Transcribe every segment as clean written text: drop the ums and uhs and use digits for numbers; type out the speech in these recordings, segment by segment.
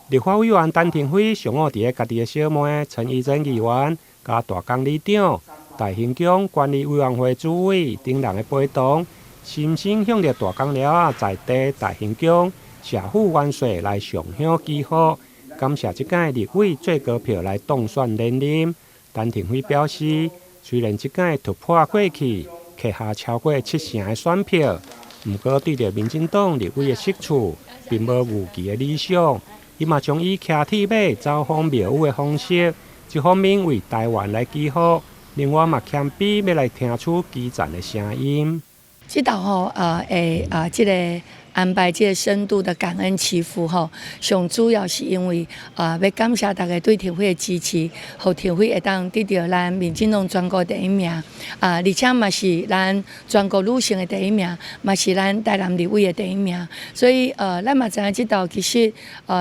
立法委員陳亭妃上午佇咧家己的小妹陳怡貞議員、佮大港里長、大興鄉管理委員會主委等人的陪同，親身向著大港寮仔在地大興鄉社府元帥來上香祈福，感謝這屆立委最高票來當選連任。陳亭妃表示，雖然這屆突破過去，揢下超過七成的選票，毋過對著民進黨立委的席次，並無預期的理想。伊嘛將以騎鐵馬走訪廟宇的方式，一方面為台灣來祈福，另外嘛謙卑欲來聽取基層的聲音。這道吼，會啊，這個安排這個深度的感恩祈福吼，上主要是因為啊，欲感謝大家對亭妃的支持，予亭妃會當得著咱民進黨全國第一名，啊，而且嘛是咱全國女性的第一名，嘛是咱台南立委的第一名，所以咱嘛知影這道其實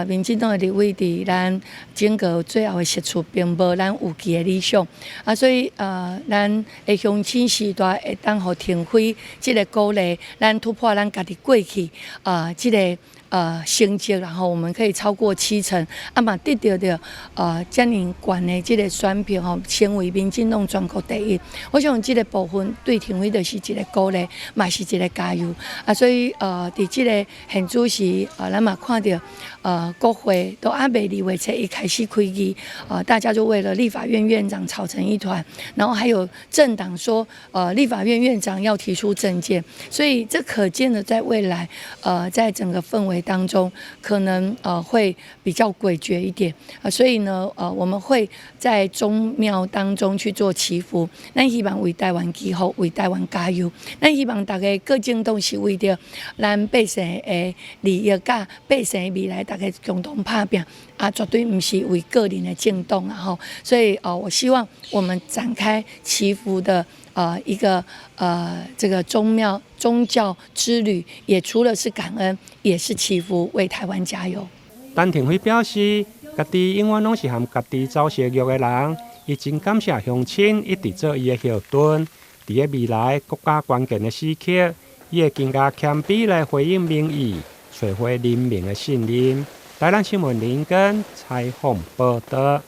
民進黨的立委佇咱整個最後的席次並無咱預期的理想，啊，所以咱的鄉親時代會當予亭妃這個鼓勵，咱突破咱家己過去啊，這個成績，然後我們可以超過七成，啊嘛得著著遮爾懸的這個選票吼，成為民進黨全國第一。我想這個部分對亭妃就是一個鼓勵，嘛是一個加油。啊，所以佇這個現主時，咱嘛看著國會都還未2月初一開始開議，大家就為了立法院院長吵成一團，然後還有政黨說，立法院院長要提出政見，所以這可見的在未來，在整個氛圍當中，可能會比較詭譎一點啊，所以呢，我們會在宗廟當中去做祈福，咱希望為台灣祈福，為台灣加油，咱希望大家各政黨是為著咱百姓的利益佮百姓的未來，大家共同拍拚，啊，絕對毋是為個人的政黨啊吼，所以我希望我們展開祈福的一個這個宗廟宗教之旅，也除了是感恩，也是祈福，為台灣加油。陳亭妃表示，家己永遠攏是和家己走相約的人，伊真感謝鄉親一直做伊的後盾。佇咧未來國家關鍵的時刻，伊會更加謙卑來回應民意，揣回人民的信任。台南新聞林根採訪報導。